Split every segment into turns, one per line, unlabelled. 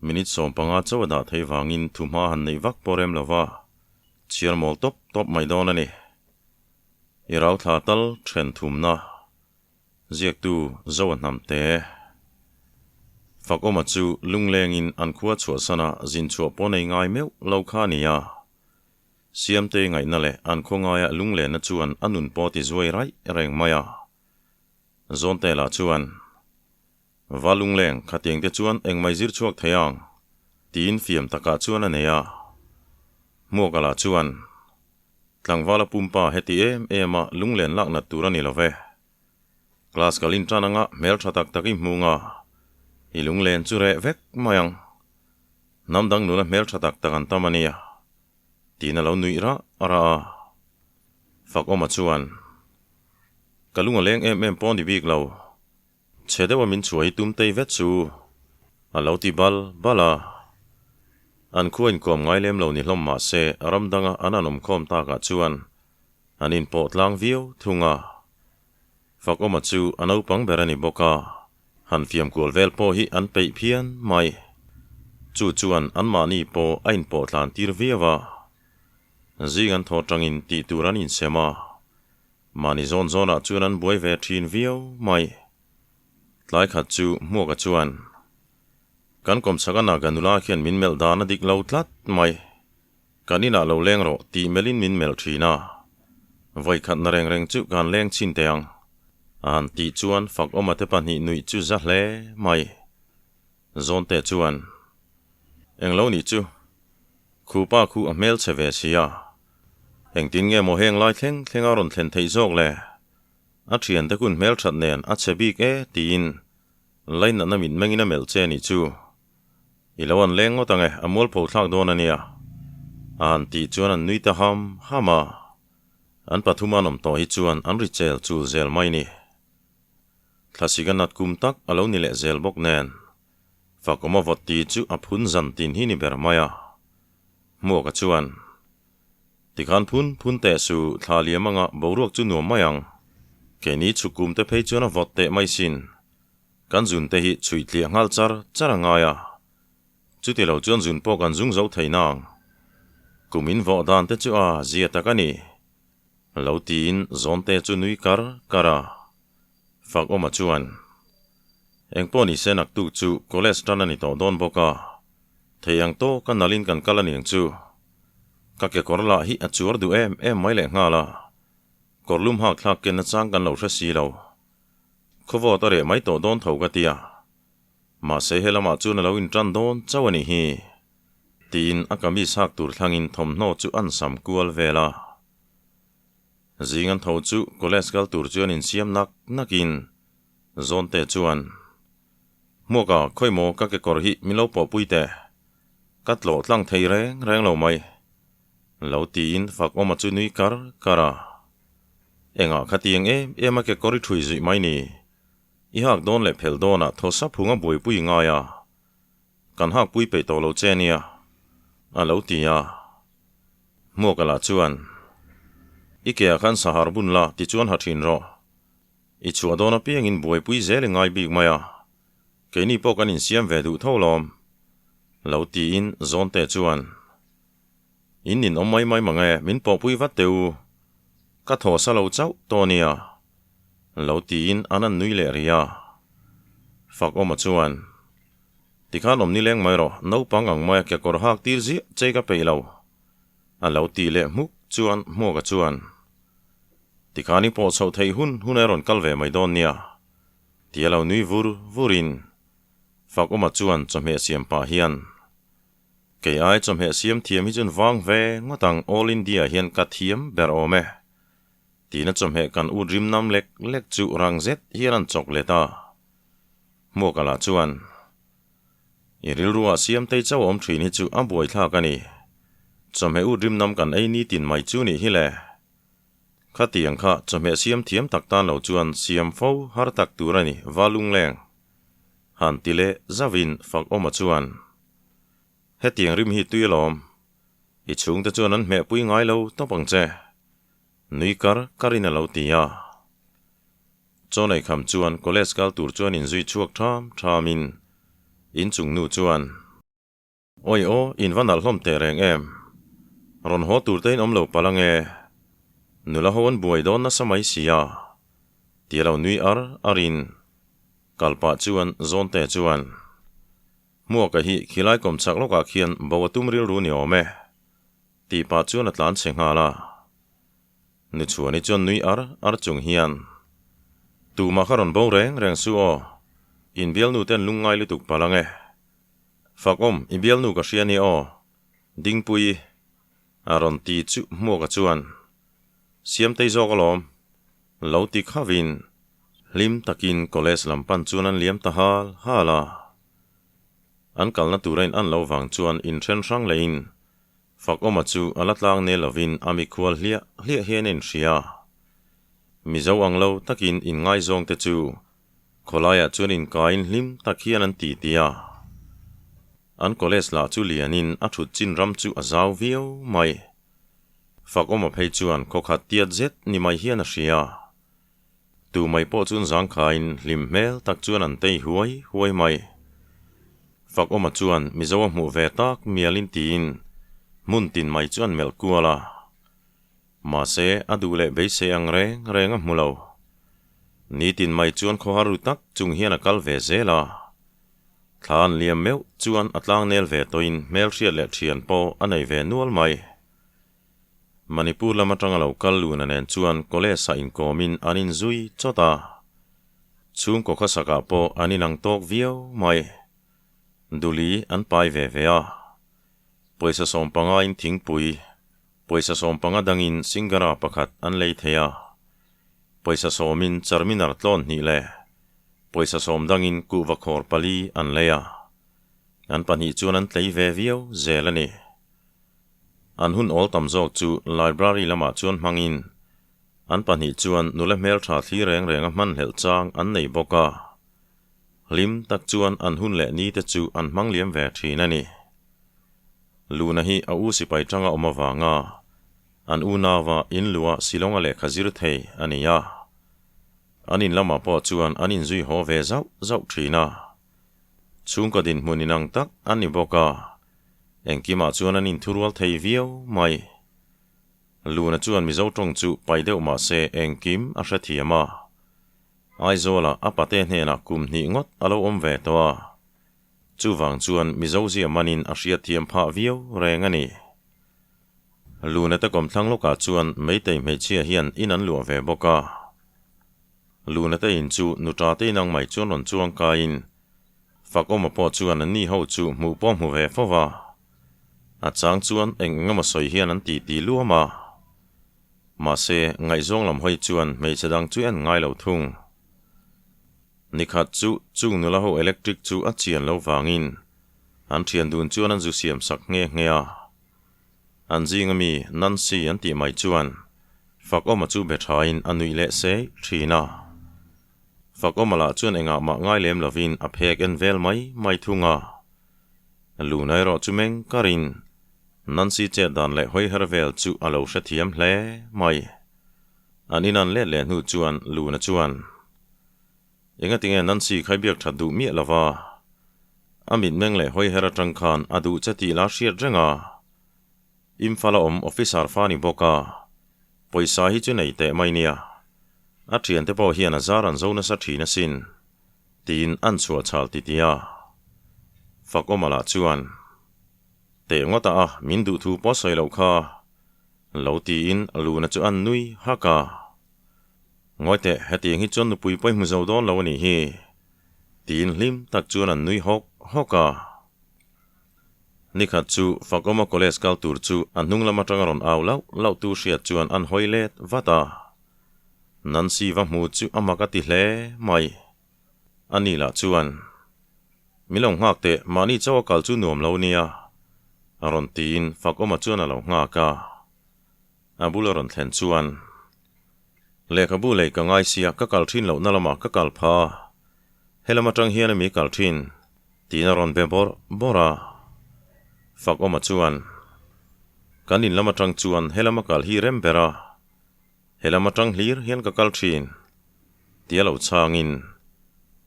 Minute 15 chauh a dah theih vangin thuhma han neih vak pawh rem lova chhiar mawl tawp tawp mai dawn a ni. I rauthla tal then thumna ziaktu Zoa Hnamte. Fakawma chu lunglengin an khua chhuahsana zin chhuah pawh nei ngai meuh lo kha a ni a. Siamtei ngaihna leh an khaw ngaia lunglenna chuan a nun pawh ti zuai raih reng mai a. Zawntela chuan. Va lungleng, khatiang te chuan engmai zir chhuak thei ang? tiin fiam takah chuan a nei a. Hmuaka lah chuan, Tlangvala pumpa heti em em a lunglen lak nat tur a ni lo ve. Class kal in tan anga hmel tha tak tak i hmung a, i lunglen chu reh vek mai ang. Hnam dang nula hmel tha tak tak an tam a nia, tiin a lo nuih rah rah a. Fakawma chuan, Ka lung a leng em em pawh ni bik lo. Chhe deuha min chhuah hi tum tei vet chu a lo ti bal bal a. An khua inkawm ngai lem lo ni hlawm mah se ram danga an an awmkhawm takah chuan an inpawh tlang viau thung a. Fakawma chu a naupang ber a ni bawk a, han fiam kual vel pawh hi an peih phian mai. Chu chuan anmahni pawh a inpawh tlan tir viau a. Zing an thaw tangin tih tur an insem a. Mahni zawn zawnah chuan an buai ve thin viau mai. Tlai khat chu Hmuaka chuan, Kan kawmchhaka Naga nula khian min melh dan a dik lo tlat mai. Kan inah lo leng rawh tih melhin min melh thin a. Vawi khat na reng reng chu kan leng chhin teh ang. A han tih chuan Fakawma te pahnih nuih chu za hle mai. Zawnte chuan, Englo nih chu. Khupa khu a hmelchhe ve si a. Engtin nge maw heng lai thleng thleng a rawn thlen theih zawk le? A thiante kun hmelthat nen a chhe bik e tiin lainatna mitmengin a melh che nih chu. I lo an leng ngawt ang e, a mualpho thlak dawn a nia. A han tih chuan an nui ta ham ham a. An pathum an awm tawh hi chuan an ri chel chul zel mai ni. Thlasik a nat kum tak a lo ni leh zel bawk nen. Fakawma vawt ti chu a phun zan tin hi ni ber mai a. Hmuaka chuan, Tikhan phun phun teh su, thla liam anga boruak chu nuam mai ang. Keini chhuk kum te phei chuan a vawt teh mai sin. Kan zun te hi chhuih tliah nghal char char a ngai a. Chuti lo chuan zun pawh kan zung zo thei nang. Kum in vawh dan te chu a zia tak a ni. Lo tiin zawnte chu nui kar kar a. Fakawma chuan, Engpawh ni se naktuk chu college tan a ni tawh dawn bawk a, thei ang tawk a nalhin kan kal a niang chu. Ka kekawr lah hi a chuar duh em em mai leh nghal a, kawr lum hak thlak ken nachang kan lo hre si lo. Khawvawt a reh mai tawh dawn tho ka ti a, mahse he lamah chuan a lo intan dawn chauh a nih hi, tiin a kamis hak tur thlangin thawmhnaw chu an sam kual vel a. Zing an tho chu college kal tur chuan insiam nak nakin Zawnte chuan, Hmuaka, khawi maw ka kekawr hi min lo pawhpui teh. Ka tlawh tlang thei reng reng lo mai. Lo tiin Fakawma chu nui kar kar a. Engah khatiang em em a kekawr i ṭhui zuih mai ni? I hak dawn leh phel dawnah thaw sap hung a buaipui ngai a. Kan hakpui peih tawh lo che nia, a lo ti a. Hmuaka lah chuan, I keah khan sahar bun la tichuan ha ṭhin rawh. I chhuah dawn apiangin buaipui zel i ngai bik mai a, keini pawh kan insiam ve duh tho lawm. Lo tiin Zawnte chuan, In nin awm mai mai mang e, min pawhpui vat teh u. Ka thaw sa lo chauh tawh nia. Lo tiin an an nui leh rih a. Fakawma chuan, Tikhan awm nileng mai rawh, naupang ang maia kekawr hak tir ziah che ka peih lo. A lo tih leh hmuk chuan Hmuaka chuan, Tikhan i pawh chhoh theih hun hun a rawn kal ve mai dawn nia, ti a lo nui vur vurin Fakawma chuan chawhmeh siam pah hian, Kei ai chawhmeh siam thiam hi chun vang ve ngawt ang All India hian ka thiam ber awm e, tiin a chawhmeh kan ut rim nam lek lek chu rang zet hian an chawk let a. Hmuaka lah chuan, I rilruah siamtei chauh awm thin hi chu a buaithlak a ni. Chawhmeh ut rim nam kan ei nitin mai chu nih hi le. Khatiang kha chawhmeh siam thiam tak tan lo chuan siam fo har tak tur a ni va lungleng. Han ti leh zauhin Fakawma chuan, Hetiang rim hi tui alawm. I chhungte chuan an hmehpui ngai lo tawp ang che. Nui kar karin a lo ti a. Chawnei kham chuan college kal tur chuan inzui chhuak tham thamin inchung nu chuan. Awi aw, in va nalh hlawm teh reng em? Rawn haw tur te in awm lo palh ange. Nula ho an buai dawn nasa mai sia. Tia lo nui ar ar in kal pah chuan Zawnte chuan, Hmuaka hi khilai kawm chak lawkah khian bo a tum rilru ni awm e. Tih pah chuan a tlan chhe nghal a. Nuchhuani chuan nui ar ar chung hian, Tumah kha rawn bo reng reng su aw, in bialnu te an lungngai lutuk palh ange. Fakawm, i bialnu ka hria ni aw, Dingpui a rawn ti chu Hmuaka chuan, Siamtei zawk alawm, lo ti khavin hlim takin college lam pan chuan an liam ta hal hal a. An kalna tura in an lo vang chuan inthen hrang lehin Fakawma chu a la tlang nel lovin a mikhual hliah hliah hian a inhria. Mizo ang lo takin inngaizawngte chu Khawlaiah chuan inkaiin hlim tak hian an ti ti a. An college lah chu lianin a thut chin ram chu a zau viau mai. Fakawma phei chuan khawkhat tiat zet ni mai hian a hria. Tu mai pawh chuan zangkhaiin hlim hmel tak chuan an tei huai huai mai. Fakawma chuan Mizo a hmuh ve tak mialin tiin hmun tin mai chu an melh kual a. Mahse, a duh leh beisei ang reng reng a hmu lo. Nitin mai chuan khawhar ru tak chung hian a kal ve zel a. Thla an liam meuh chuan a tlangnel ve tawhin hmelhriat leh thian pawh a nei ve nual mai. Manipur lam atanga lo kal luna nen chuan college ah inkawmin an inzui chawt a. Chhungkaw khawsakah pawh an inang tawk viau mai. Duli an pai ve ve a. Pawisa sawmpangain thingpui Pawisa sawmpanga dangin Singara pakhat an lei thei a, pawisa sawmin Charminar tlawn hnih leh pawisa sawm dangin kuhva khawr pali an lei a, an pahnih chuan an tlei ve viau zel a ni. An hun awl tam zawk chu library lamah chuan hmangin an pahnih chuan nula hmeltha thli reng renga hmanhlelh chang an nei bawk a, hlim tak chuan an hun leh ni te chu an hmang liam ve thin a ni. Luna hi a u sipai tanga awm avanga an unauva in luah Shillong-a lehkha zir thei a ni a. An in lamah pawh chuan an inzui haw ve zauh zauh thin a. Chhungkaw dinhmun inang tak an ni bawk a, engkimah chuan an inthurual thei viau mai. Luna chuan Mizo tawng chu pai deuh mah se engkim a hrethiam a. Aizawla a pate hnenah kum hnih ngawt a lo awm ve tawh a. Chuvang chuan Mizo zia manin a hriatthiam phah viau reng a ni. Lunate kawmthlang lawkah chuan Meitei hmeichhia hian in an luah ve bawk a. Lunate in chu nuṭa te inang mai chuan rawn chuang kaiin Fakawma pawh chuan an ni ho chu hmuh pawh hmu ve fo va. A chang chuan eng eng emaw sawi hian an titi luam a. Mahse, ngaihzawng lam hawi chuan hmeichhe dang chu en ngai lo thung. Nikhat chu chung nula ho electric chu a chian lo vangin an thian dun chuan an zu siam sak nghe nghe a. An zinga mi Nancy an tih mai chuan Fakawma chu be thain a nuih leh sei thin a. Fakawma lah chuan engah mah ngai lem lovin a phek en vel mai mai thung a. Luna erawh chu meng karin Nancy chet dan leh hawi her vel chu a lo hrethiam hle mai. An inan let leh hnu chuan Luna chuan. Engatinge Nancy khai biak that duh miah lova, a mitmeng leh hawi her atang khan a duh che tih la hriat reng a. Imphal a awm officer fa ni bawk a, pawisa hi chu nei teh mai nia. A thiante pawh hian a zar an zo nasa thin asin, tiin an chhuah chhal titi a. Fakawma lah chuan, Teh ngawt a, min duh thu pawh sawi loh kha, lo tiin Luna chu an nui hak a. Ngawi teh, hetiang hi chuan nupui pawh i hmu zo dawn lo a nih hi, tiin hlim tak chuan an nui hawk hawk a. Nikhat chu Fakawma college kal tur chu a hnung lam atanga rawn au lauh lauh tu hriat chuan an hawi let vat a. Nancy va hmu chu a mak a ti hle mai. Ani lah chuan, Min lo nghak teh, mahni chauh a kal chu nuam lo nia, a rawn tiin Fakawma chuan a lo nghak a. A bula rawn thlen chuan, Lehkhabu lei ka ngai sia, ka kal thin lohna lamah ka kal pha a, helam atang hian ami kal thin? tiin a rawn be bawrh bawrh a. Fakawma chuan, Kan in lam atang chuan helam a kal hi rem ber a, helam atang hlir hian ka kal thin, tia lo chhangin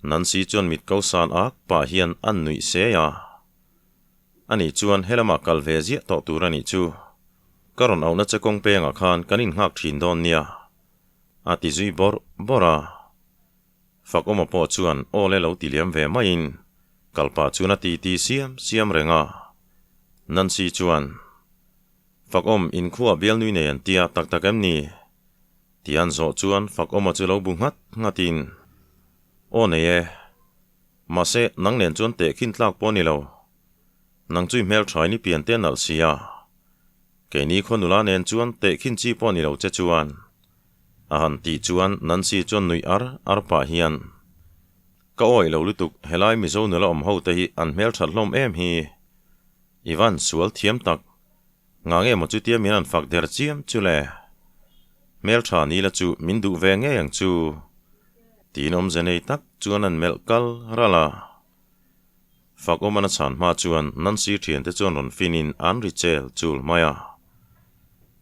Nancy chuan mit ko san ak pah hian a nuih se a. Ani chuan helamah kal ve ziah tawh tur a nih chu. Ka rawn auhna che kawng pengah khan kan innghak thin dawn nia. A ti zui bawrh bawrh a. Fakawma pawh chuan aw le lo ti liam ve maiin kalpah chuan a ti ti siam siam reng a. Nancy chuan, Fakawm, inkhua bialnui nei an tia tak tak em ni? Ti an zawh chuan Fakawma chu lo bu nghat nghatin, Aw nei e. Mahse, nang nen chuan tehkhin tlak pawh a ni lo. Nang chu i hmelthain i pian te nalh si a. Keini khaw nula nen chuan tehkhin chi pawh a ni lo che chuan. A han tih chuan Nancy chuan nuih ar ar pah hian, Ka awih lo lutuk, helai Mizo nula awm ho te hi an hmelthat hlawm em hi. I van sual thiam tak. Nga nge maw chutia min han fak der chiam chu le? Hmeltha ni la chu min duh ve ngei ang chu. Tiin awmze nei tak chuan an melh kal ral a. Fak awm an a chhan hma chuan Nancy thiante chuan rawn finin an ri chel chul mai a.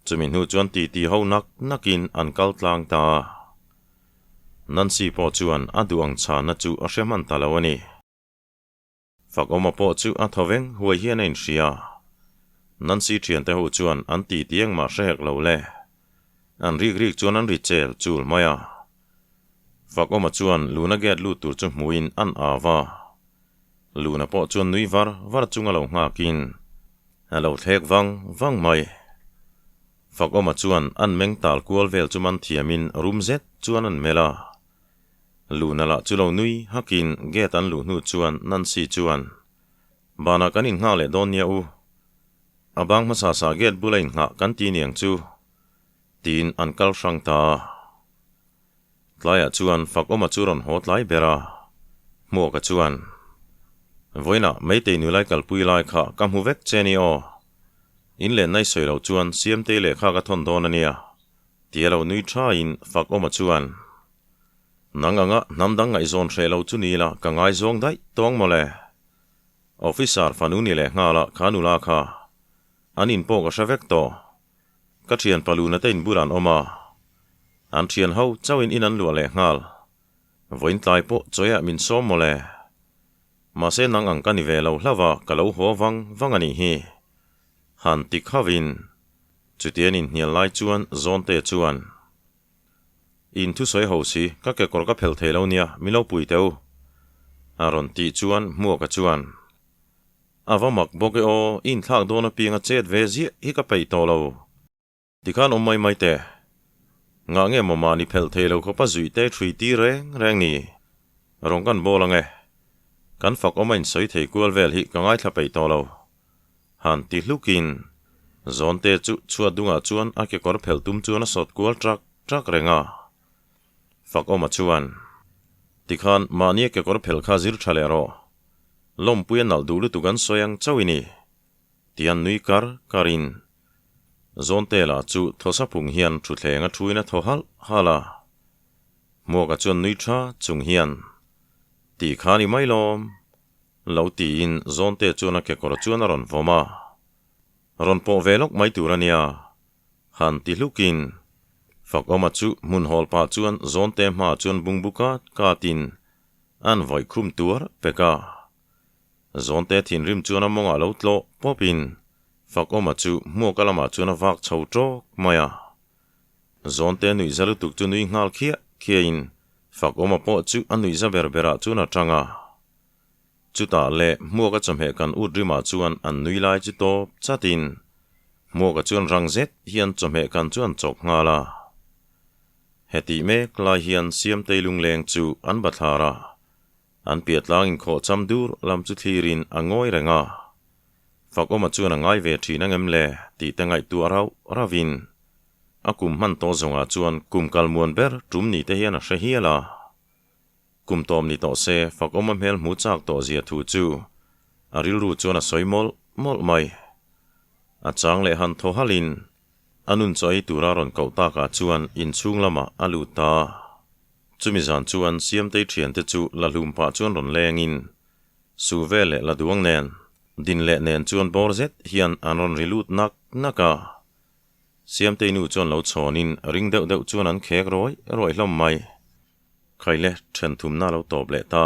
Chumi hnu chuan titi ho nak nakin an kal tlang ta a. Nancy pawh chuan a duh ang chhanna chu a hre hman ta lo a ni. Fakawma pawh chu a thaw veng huai hian a inhria. Nancy thiante ho chuan an ti ti engmah hre hek lo le. An rik rik chuan an ri chel chul mai a. Fakawma chuan Luna gate lut tur chu hmuin an au a. Luna pawh chuan nui var var chunga lo nghakin a lo thlek vang vang mai. Fakawma chuan an meng tal kual vel chu man thiamin rum zet chuan an melh a. Luna lah chu lo nui hakin gate an luh hnu chuan Nancy chuan, Banah kan innghak leh dawn nia u. A bang hmasa sa gate bula innghah kan ti niang chu, tiin an kal hrang ta a. Tlaiah chuan Fakawma chu rawn haw tlai ber a, Hmuaka chuan, Vawiinah Meitei nulai kalpui lai kha ka hmu vek che ni aw. In lenna i sawi loh chuan Siamtei lehkha ka thawn dawn a nia, tia lo nui thain Fakawma chuan, Nang anga hnam dang ngaihzawn hreh lo chu ni la ka ngaizawng daih tawng mawle. Officer fanu ni leh nghal a kha nula kha. An in pawh ka hre vek tawh. Ka thian paluna te in bulah an awm a. An thian ho chauhin in an luah leh nghal. Vawiin tlai pawh chawiah min sawm mawle. Mahse nang ang ka ni ve lo hlauh a ka lo haw vang vang a nih hi. Han ti khavin. Chutian inhnial lai chuan Zawnte chuan. In thusawi ho si, ka kekawr ka phelh thei lo nia, min lo pui teh u. A rawn tih chuan Hmuaka chuan, A va mak bawk e aw, i inthlak dawn apiang a chet ve ziah hi ka peih tawh lo. Tikhan awm mai mai teh. Ngah nge maw mahni phelh thei lo khawpa zuih te thui tir reng reng ni. Rawn kan bawl ang e. Kan fak awm a insawi thei kual vel hi ka ngaithla peih tawh lo. Han ti hlukin, Zawnte chu chhuat dungah chuan a kekawr phelh tum chuan a sawt kual ṭak ṭak reng a. Fakawma chuan, Tikhan mahnia kekawr phelh kha zir ṭha leh rawh. Lawmpuia nalh duh lutuk an sawi ang chauh i ni, ti an nui kar karin. Zawnte lah chu thawsa phung hian thutthleng a thuin a thaw halh halh a. Hmuaka chuan nui ṭha chung hian, Ti khan i mai lawm. Lo tiin Zawnte chuan a kekawr chuan a rawn vawm a, Rawn pawh ve lawk mai tur a nia, han ti hlukin Fakawma chu hmun hawl pah chuan Zawnte hmaah chuan bungbu kat katin an vawih khum tuar pek a. Zawnte thinrim chuan a mawngah lo tlawh pawpin Fakawma chu hmuaka lamah chuan a vak chho tawk mai a. Zawnte nuihza lutuk chu nui nghal khiah khiahin Fakawma pawh chu a nuihza ber berah chuan a tang a. Chutah leh Hmuaka chawhmeh kan ut rimah chuan an nui lai chu tawp chatin Hmuaka chuan rang zet hian chawhmeh kan chu an chawk nghal a. Hetih mek lai hian Siamtei lungleng chu an bathlar a, an piah tlang inkhawh cham dur lam chu thlirin a ngawi reng a. Fakawma chuan a ngai ve thin angem le tih te ngaihtuah rauh rauhin a kum hman tawh zawngah chuan kum kal muan ber tum ni te hian a hre hial a. Kum tawm ni tawh se, Fakawma hmel hmu chak tawh zia thu chu a rilru chuan a sawi mawlh mawlh mai. A chang leh han thaw halhin a nun chaw ei tura rawn koh takah chuan inchhung lamah a lut ta. Chumi zan chuan Siamtei thiante chu la hlum pah chuan rawn lengin Su ve leh la duang nen, din leh nen chuan bawr zet hian an rawn ri lut nak nak a. Siamtei nu chuan lo chhawnin ring deuh deuh chuan an khek rawih rawih hlawm mai. Khaile then thumna lo tawp leh ta.